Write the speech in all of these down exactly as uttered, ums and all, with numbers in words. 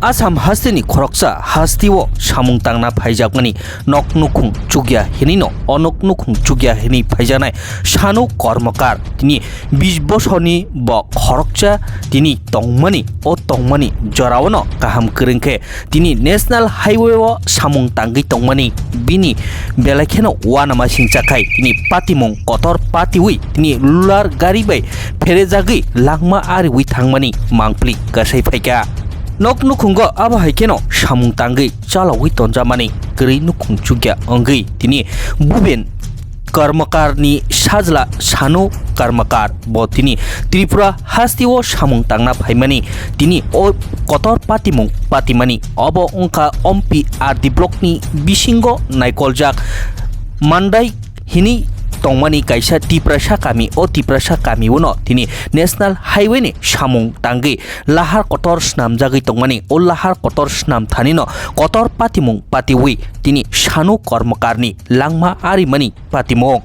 Assam hasteni khoroksa hasteo samung tangna phaijakmani nok nukhung chukya hinino o nok nukhung chukya hinwi phaijaknai Sanu Kormokar tini bish bosorni bo khoroksa tini tongmani o tongmani joraono kaham kwrwng khe tini National Highway o samung tangwi tongmani bini belai kheno uanama singcha khai tini patimung kotor patiwi tini lular gari bai pherejagwi langma ariwi thangmani mangpili kasai phaikha. Nok nukhungo abo hai kheno samung tangwi chalogwi tonjamani kwrwi nukhung chukya wngwi tini Bhuben Karmakar ni sajla Sanu Karmakar bo tini Tripura hasteo samung tangna phaimani tini o kotor patimung patimani obo wngkha Ompi R D block ni bisingo naikoljak Mandai hini tongmani kaisa Tiprasa kami. O Tiprasa kami uno tini National Highway ni samung tangwi lahar kotor snamjagwi tongmani. O lahar kotor snam thanino kotor patimung patiwi tini Sanu Kormokar ni langma arimani patimung.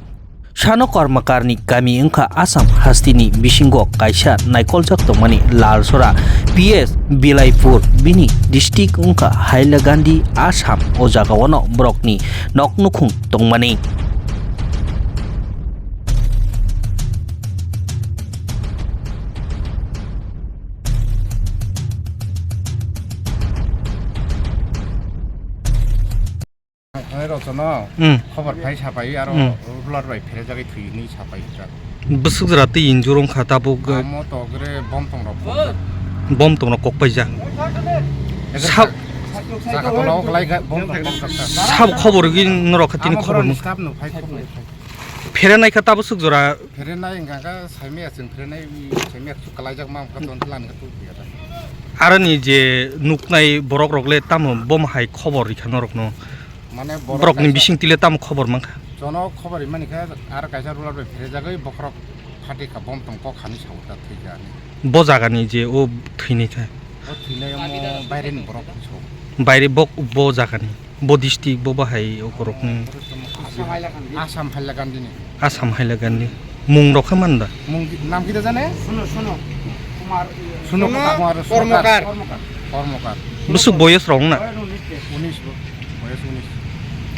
Sanu Kormokar ni kami wngkha Assam hasteni bisingo kaisa naikoljak tongmani Lalsora P S Bilaipur, bini district wngkha Hailakandi, Assam. O jagao no borokni nok nukhung tongmani. Thangnairok jono Hmm. Khobor phai sapai aro Hmm. Rular bai pherejagwi thwi hwnwi sapai rijak. Bwswk jora twi injure wngkha tabuk. Amo togre bom tongrok kokjak. Bom tongrok kokpaijak. Esa Sab- sa-, saka tolao kwlai ga-, bom tong kokjak sa. Sab khobor gwi norok kha tini Amo khobor borokni nung. Staff no phai khobor phai. Pherenai kha tabuk swk jora. Pherenai wngkha kha saimaya chwng pherenai, saimaya chwng kwlaijak ma wngkha ton tlan kha tu biya ta. Aroni je nuknai borok rok le tamo bom hai khobor rikha norok no. Mane borok Borok ni kaisa bising tile tamo khobor mankha. Jono khobor rimani kha ar kaisa rular bai pherejagwi bokhorok phati kha bom tong kok hani sawi ta thwi kha ani. Bo jaga ni je o thwinai kha. O thwinai omo baire ni borok so. Baire bo, bo jaga ni. Bo district bo bahai o borokni. Assam Hailakandi ni. Assam Hailakandi. Mung rok khe man da? Mung ki, nam kita jane? Suno, Suno. Kumar, Suno Suno Kumar Kormokar. Kormokar. Kormokar. Bwswk boyes rok na? Unis bo, boyes unis.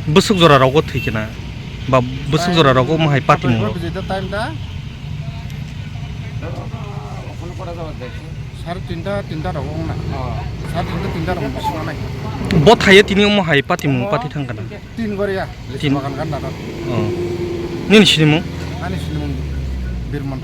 Bwswk jora rogo thwi khe na? Ba bwswk jora rogo mo hai patimung rok? Jeta time da? Sare tinta, tinta rogo wngna. Sare tinta, tinta rogo bisingo nai. Bo thaiye tini omo hai patimung pati thang kana? Tin goriya, Tin. Lichi bagan ganda da. Oh. Nini sinimung? Ani sinimung Birman.